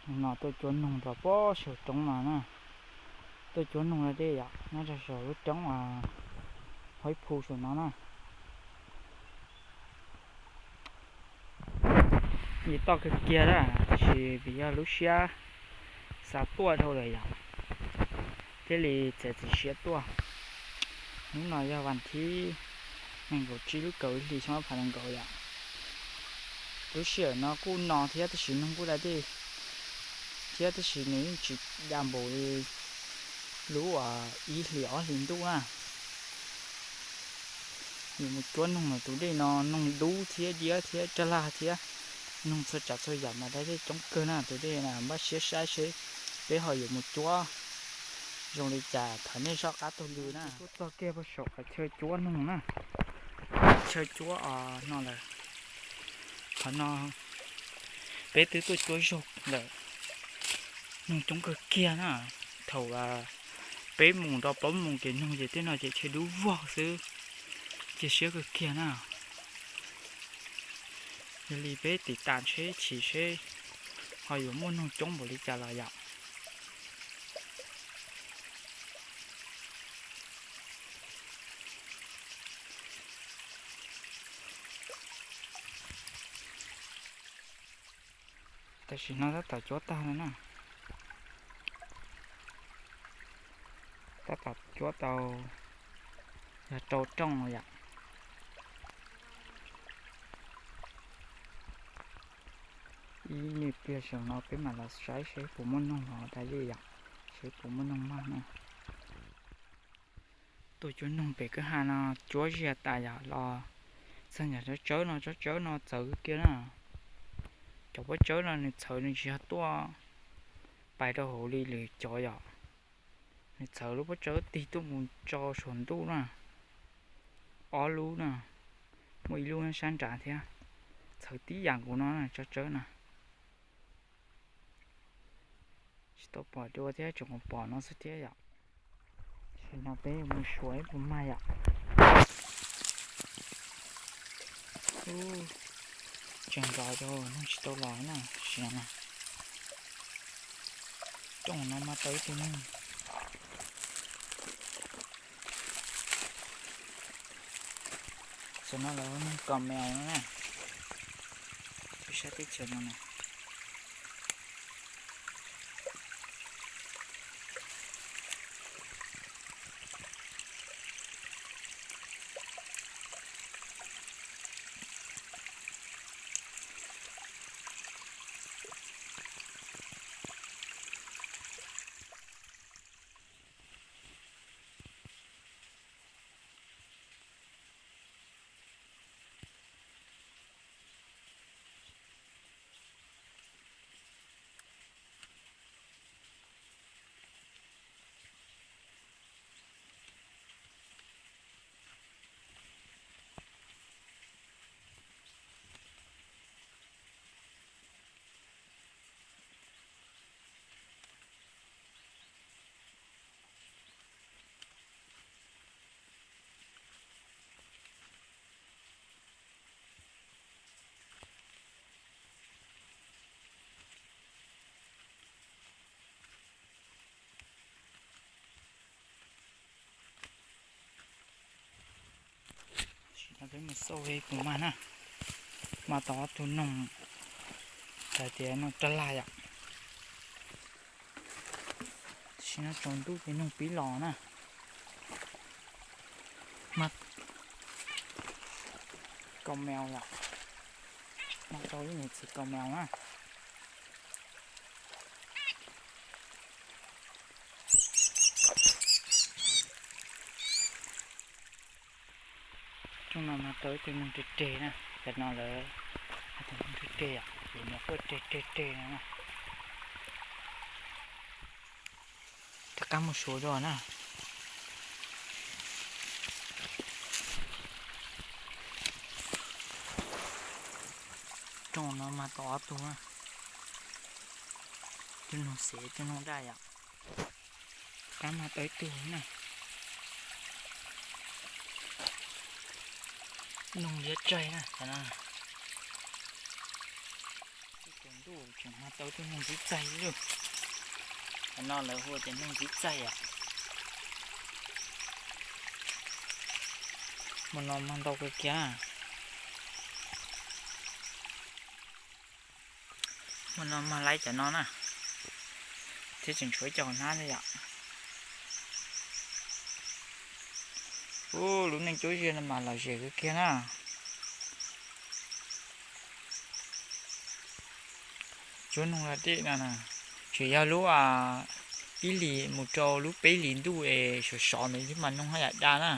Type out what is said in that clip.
No tuaj cuab noog rau pob saum roob no na. Tuaj cuab noog rau dej yom, nyob rau saum lub roob uas Huaib Phu saum no na. Yim toj kawg kiag na, tab sis vim yog lub siab xav tuaj dhau lawm yom, thiaj li txiav txim siab tuaj. Hnub no yog vas thib nees nkaum tsib lub kaum ib hlis xyoo ob phav nees nkaum yom. Lub sij hawm no kuj no thiab tab sis noog kuj da dej thiab tab sis nws yeej tsis da npaum li lub ib hlis ob hlis ntuj na. Yuav mus cuab noog ntawm tus dej no, noog dub thiab diab thiab raj laj thiab, noog txhua tsav txhua yam mas da dej coob kawg na. Tus dej na npaj siab saib seb peb ho yuav mus cuab zoo li cas, thov nej soj qab taug lw na. Tuaj txog kiag puag saum qhov chaw cuab noog na, chaw cuab no lawm. Qhov no peb twb tuaj cuab zaug lawm, noog coob kawg kiag na. Thaum peb mus rau plaub moos ces noog ces tej no ces chaw dub vog xwb, cia siab kawg kiag na. Yog li peb tiv tas seb chim seb ho yuav muaj noog coob npaum li cas los yom. Tam sim no tab tom cuab tag no na, tab tom cuab tau yog rau rooj no yom. Ib me pliag saum no peb mam los saib seb puas muaj noog hov tas li yom, seb puas muaj noog mag na. Tuaj cuab noog pem kwj ha no cuab ziag tas yom, los txog nram tsob tsawb no, tsob tsawb no txawv kiag na. Cov pob tsawb no nws txhawv nws tsis yog tuaj pais rau hauv li lwm cov yom, nws txhawv lub pob tsawb tig tuaj mus tso saum ntuj na. Ob lub na, muaj ib lub nyob sab nrad thiab, txhawv tib yam nkaus no na tsob tsawb na. Tsis tau pom dua thiab, tseem pom no xwb thiab yom. Tam sim no peb mus xyuas ib puas mag yom. Tseem nrov rau noog tsis tau los na, tam sim no na. Rooj no mas tau ib tug noog. Tam sim no lawv hu noog kaus meos no na, peb sab teb chaws no na. Tam sim no peb mus xauj ib puas mag na, mas tau ob tug noog, hais tias noog raj laj yom. Tam sim no tsaus ntuj ces noog pib los na. Mag kaus meos yom, mag tau ib niam txiv kaus meos na. Rooj no mas tau ib tug noog reg reg na, tam no lawv hais tias noog reg reg yom, ces nws quaj reg reg reg no na. Rov qab mus suav dua na. Rooj no mas tau ob tug na, tus noog xev tus noog daj yom. Rov qab mas tau ib tug na. Noog liab tsaig na, tam no ib tug Tseem mag tau tus neeg tib txaig lawm. Cov no lawv hu tias neeg tib txaig os. Hmo no mag ntau kawg kiag. Hmo no mag laib cov no na, thiab tseem tshuav ib co hauv hnab thiab yom. Ub, lub neej cuab zej no mas lom zem kawg kiag na. Cuab noog da dej no na, tseem yog lub ib hlis mus rau lub peb hlis ntuj es sov sov ntawd thiab mas noog haj yam da na.